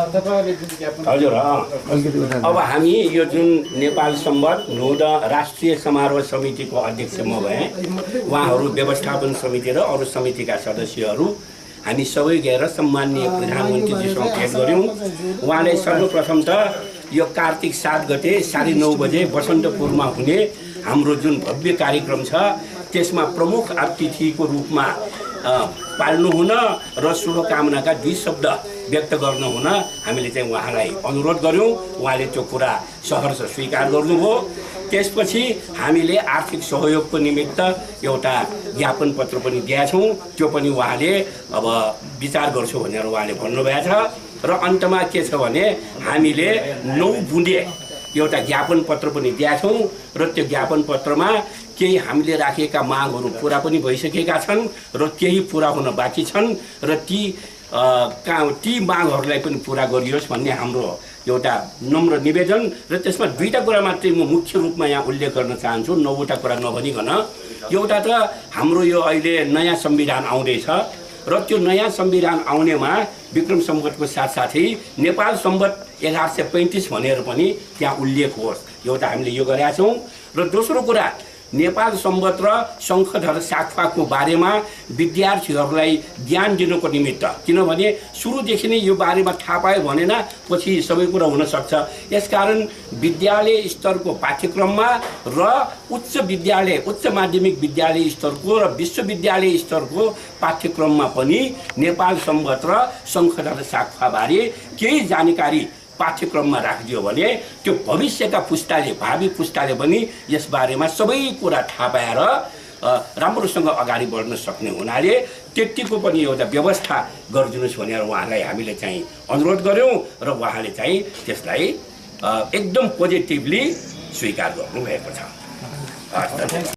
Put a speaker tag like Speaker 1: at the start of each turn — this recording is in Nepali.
Speaker 1: हजुर अब हामी यो जुन नेपाल सम्बत नौद राष्ट्रिय समारोह समितिको अध्यक्ष म भएँ, उहाँहरू व्यवस्थापन समिति र अरू समितिका सदस्यहरू हामी सबै गएर सम्माननीय प्रधानमन्त्रीजीसँग भेट गऱ्यौँ। उहाँले सर्वप्रथम त यो कार्तिक 7 गते 9:30 बजे बसन्तपुरमा हुने हाम्रो जुन भव्य कार्यक्रम छ त्यसमा प्रमुख अतिथिको रूपमा पाल्नु हुन र शुभकामनाका 2 शब्द व्यक्त गर्न हुन हामीले चाहिँ उहाँलाई अनुरोध गऱ्यौँ। उहाँले त्यो कुरा सहर्ष स्वीकार गर्नुभयो। त्यसपछि हामीले आर्थिक सहयोगको निमित्त एउटा ज्ञापन पत्र पनि दिएका छौँ। त्यो पनि उहाँले अब विचार गर्छु भनेर उहाँले भन्नुभएको छ। र अन्तमा के छ भने हामीले 9 बुँदे एउटा ज्ञापन पत्र पनि दिएका छौँ र त्यो ज्ञापन पत्रमा केही हामीले राखेका मागहरू पुरा पनि भइसकेका छन् र केही पुरा हुन बाँकी छन् र ती मागहरूलाई पनि पुरा गरियोस् भन्ने हाम्रो एउटा नम्र निवेदन। र त्यसमा 2टा कुरा मात्रै म मुख्य रूपमा यहाँ उल्लेख गर्न चाहन्छु, 9वटा कुरा नभनिकन। एउटा त हाम्रो यो अहिले नयाँ संविधान आउँदैछ र त्यो नयाँ संविधान आउनेमा विक्रम सम्वतको साथसाथै नेपाल सम्वत 1135 भनेर पनि त्यहाँ उल्लेख होस्, एउटा हामीले यो गरेका छौँ। र दोस्रो कुरा नेपाल सम्वत र शङ्खधर शाखपाको बारेमा विद्यार्थीहरूलाई ज्ञान दिनुको निमित्त, किनभने सुरुदेखि नै यो बारेमा थाहा पायो भने न पछि सबै कुरा हुनसक्छ। यसकारण विद्यालय स्तरको पाठ्यक्रममा र उच्च माध्यमिक विद्यालय स्तरको र विश्वविद्यालय स्तरको पाठ्यक्रममा पनि नेपाल सम्वत र शङ्खधर शाखपाबारे केही जानकारी पाठ्यक्रममा राखिदियो भने त्यो भविष्यका पुस्ताले, भावी पुस्ताले पनि यसबारेमा सबै कुरा थाहा पाएर राम्रोसँग अगाडि बढ्न सक्ने हुनाले त्यतिको पनि एउटा व्यवस्था गरिदिनुहोस् भनेर उहाँलाई हामीले चाहिँ अनुरोध गऱ्यौँ र उहाँले चाहिँ त्यसलाई एकदम पोजिटिभली स्वीकार गर्नुभएको छ।